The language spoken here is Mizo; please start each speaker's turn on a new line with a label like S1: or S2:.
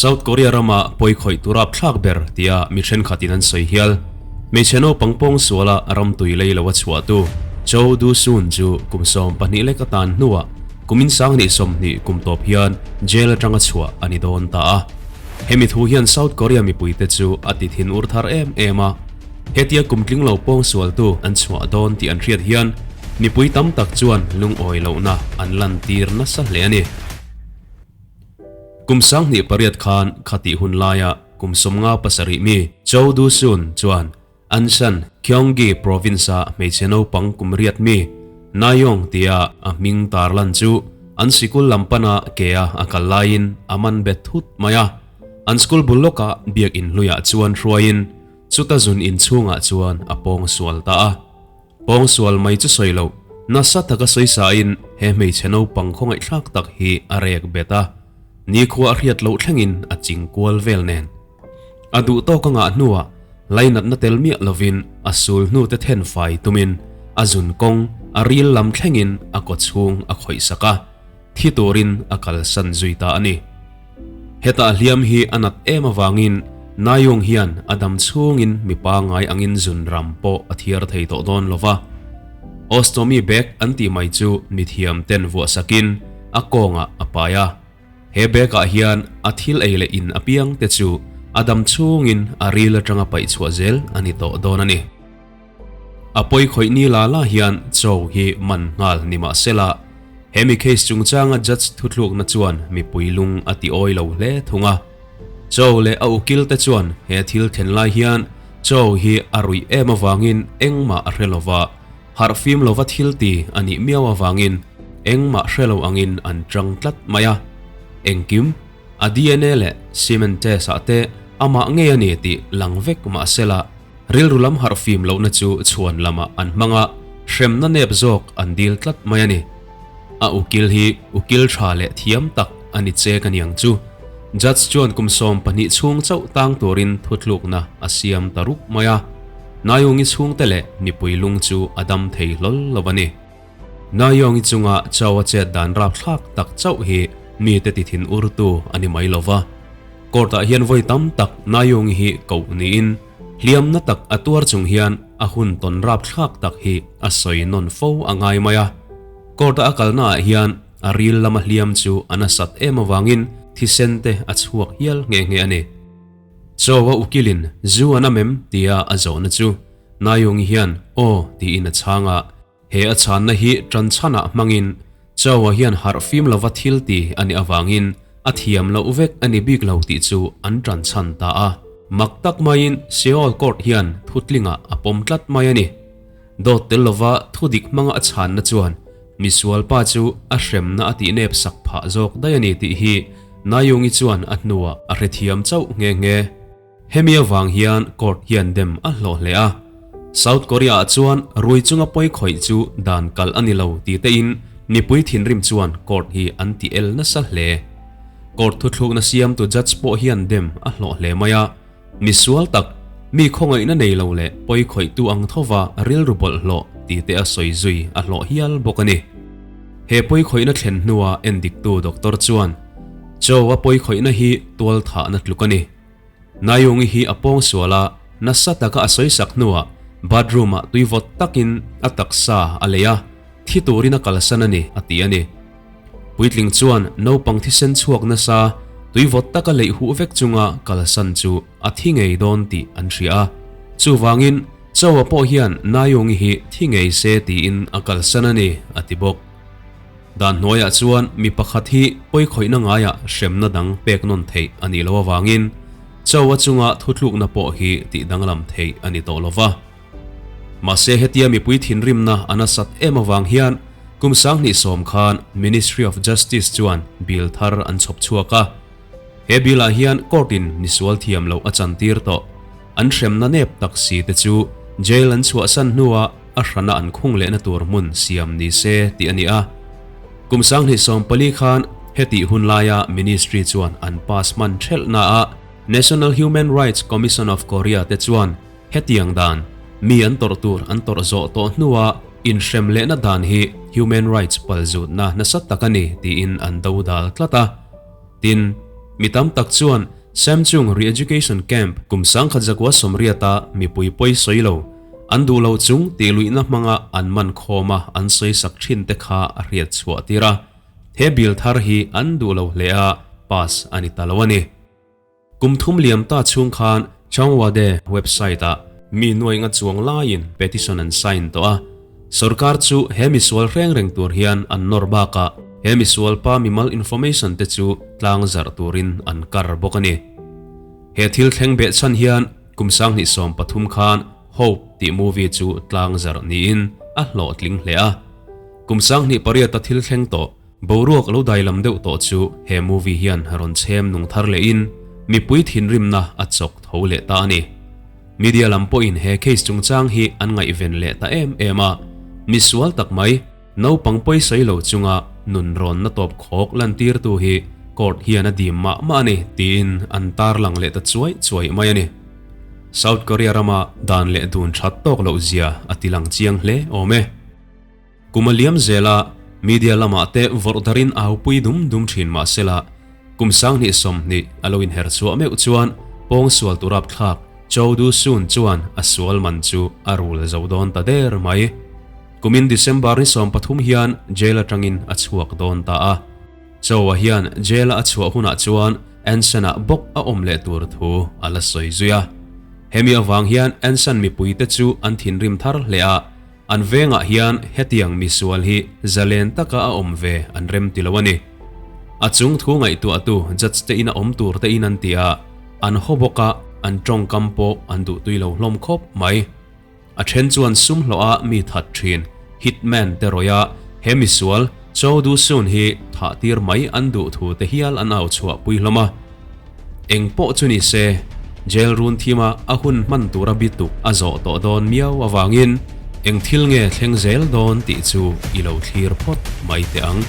S1: South Korea rama pawikhawih tur ap thlak ber tia mi thenkhatin an sawi hial. Hmeichhe naupang pawng suala ram tui lei lo a chhuah tu Cho Du Sun chu kum 12 lek atan hnuah kumin 2020 kum tawp hian jail atanga chhuah ani dawn ta a. Hemi thu hian South Korea mipuite chu a ti thin ur thar em em a. Hetia kum tling lo pawng sual tu an chhuah dawn tih an hriat hian mipui tam tak chuan lungawi lohna an lan tir nasa hle ani. Kum 2008 khan khati hun laia kum 57 mi Cho Du Sun chuan Ansan Gyeonggi province a hmeichhe naupang kum riat mi Nayong tia a hming tarlan chu an sikul lampana ke a a kal laiin a man bet thut mai a. An school bul lawkah biak in hluiah chuan hruaiin chuta zun in chhungah chuan a pawng sual ta a. Pawng sual mai chu sawi lo, nasa taka sawi sa in he hmeichhe naupang khawngaih thlak tak hi a rek bet a. Ni khua a hriat loh thlengin a ching kual vel nen. A duh tawk a ngah hnuah lainatna tel miah lovin a sul hnu te then fai tumin a zun kawng a ril lam thlengin a kaw chhung a khawih sak a, thi turin a kalsan zui ta a ni. Hetah hliam hi a nat em avangin Nayong hian a dam chhungin mipa ngai angin zun ram pawh a thiar thei tawh dawn lova. Ostomy bag an tih mai chu mithiam ten vuah sakin a kawngah a pai a. He bag ah hian a thil ei leh in apiang te chu a dam chhungin a ril atanga paih chhuah zel a ni tawh dawn a ni. A pawi khawih ni la la hian Chow hi man nghal ni mah sela, he mi case chungchanga judge thuthlukna chuan mipui lung a ti awi lo hle thung a. Chow leh a ukil te chuan he thil thlen lai hian Chow hi a ruih em avangin engmah a hre lova, harh fim lova thil ti a nih miau avangin engmah hre lo angin an tang tlat mai a. Engkim, a DNA leh semen test ah te amah ngei a ni tih lang vek mah sela, rilru lam harh fim lohna chu chhuan lamah an hmang a, hremna nep zawk an dil tlat mai a ni. A ukil hi ukil tha leh thiam tak a ni che ka niang chu. Judge chuan kum 12 chhung chauh tang turin thuthlukna a siam ta rup mai a. Nayongi chhungte leh mipui lung chu a dam thei hlawl lo a ni. Nayongi chunga Chow a chet dan rap thlak tak chauh hi mi te ti thin ur tu a ni mai lova. Court ah hian vawi tam tak Nayongi hi koh niin hliam na tak a tuar chung hian a hun tawn rap thlak tak hi a sawi nawn fo a ngai mai a. Court a a kalna ah hian a ril lama hliam chu a nasat em avangin thisen te a chhuak hial nghe nghe a ni. Chow a ukilin zu an am em tia a zawhna chu Nayongi hian aw tiin a chhang a. He a chhanna hi tan chhanah hmangin Chow a hian harh fim lova thil ti a nih avangin a thiam loh vek a ni bik lo tih chu an tan chhan ta a. Mak tak maiin Seoul court hian thutlingah a pawm tlat mai a ni. Dawt tel lova thudik hmanga a chhanna chuan misual pa chu a hremna a tih nep sak phah zawk daih a ni tih hi Nayongi chuan a hnuah a hrethiam chauh nghe nghe. Hemi avang hian court hian dem a hlawh hle a. South Korea ah chuan rui chunga pawi khawih chu dan kal a ni lo ti tein mipui thinrim chuan court hi an ti el nasa hle. Court thuthlukna siamtu judge pawh hian dem a hlawh hle mai a. Misual tak, mi khawngaihna nei lo leh pawi khawihtu ang thova rilru bawlhhlawh ti te a sawi zui a hlawh hial bawk a ni. He pawi khawihna thlen hnua endiktu doctor chuan, Chow a pawi khawihna hi tual thahna tluk a ni. Nayongi hi a pawng sual a, nasa taka a sawi sak hnuah bathroom ah tui vawt takin a taksa a lei a, thi turin a kalsan a ni a ti a ni. Puitling chuan naupang thisen chhuak nasa tui vawt taka leih huh vek chunga kalsan chu a thi ngei dawn tih an hria a. Chuvangin Chow-a pawh hian Nayongi hi thi ngei se tiin a kalsan a ni a ti bawk. Dan hnuaiah chuan mi pakhat hi pawi khawihna ngaiah hremna dang pek nawn theih a nih loh avangin Chow-a chunga thuthlukna pawh hi tih danglam theih a ni tawh lova. Mahse hetia mipui thinrimna a nasat em avang hian kum 2010 khan Ministry of Justice chuan bill thar an chhawp chhuak a. He bill ah hian court in misual thiam loh a chantir tawh. An hremna nep tak si te chu jail an chhuahsan hnuah a hrana an khung lehna tur hmun siam ni se tih a ni a. Kum 2014 khan heti hun laia ministry chuan an pass hman thelh na a, National Human Rights Commission of Korea te chuan hetiang dan mi an tawrh tur an tawrh zawh tawh hnua inhrem lehna dan hi human rights palzutna nasa tak a ni tiin an do dal tlat a. Tin, Mi tam tak chuan Samchung Re-education Camp kum 1980-a mipui pawi sawi lo, an duh lo chung tih luihna hmanga an man khawma an sawi sak thin te kha a hriat chhuah tir a. He bill thar hi an duh lo hle a, pass a ni ta lo a ni. Kum thum liam ta chhung khan Cheongwadae website-ah mi nuai nga chuang laiin petition an sign tawh a. Sorkar chu he misual hreng reng tur hian an nawr bakah he misual pa mimal information te chu tlang zarh turin an kar bawk a ni. He thil thleng beh chhan hian kum 2013 khan Hope tih movie chu tlang zarh niin a hlawhtling hle a. Kum 2008 a thil thleng tawh Boruak lo dailam deuh tawh chu he movie hian rawn chhem nung thar lehin mipui thinrimna a chawk tho leh ta a ni. Media lam pawhin he case chungchang hi an ngaihven leh ta em em a, misual tak mai, naupang pawi sawi lo chunga nun rawnna tawp khawk lantirtu hi court hian a dim mah mah a ni tiin an tarlang leh ta chuai chuai mai a ni. South Korea rama dan leh dun that tawk loh zia a tilang chiang hle awm e. Kum a liam zel a, media lamah te vawrh darin au pui dum dum thin mah sela, kum 2020 a lo inher chhuah meuh chuan pawngsual tur apthlak Cho Du Soon chuan a sual man chu a rul zo dawn ta der mai. Kumin December ni 13 hian jail atangin a chhuak dawn ta a. Cho-a hian jail-a a chhuah hunah chuan Anson-ah bawk a awm leh tur thu a la sawi zui a. Hemi avang hian Anson mipuite chu an thinrim thar hle a, An vengah hian hetiang misual hi zalen taka a awm ve an rem ti lo a ni. A chung thu ngaihtuahtu judge te ina awm tur te in an ti a, an haw bawk a, an tawngkam pawh an duhtui lo hlawm khawp mai. A then chuan sum hlawh a mi that thin, hitman te rawih a, he misual Cho Du Soon hi thah tir mai an duh thu te hial an au chhuah pui hlawm a. Eng pawh chu ni se, jail run thima a hun hman tura bituk a zawh tawh dawn miau avangin eng thil nge thleng zel dawn tih chu i lo thlir phawt mai teh ang.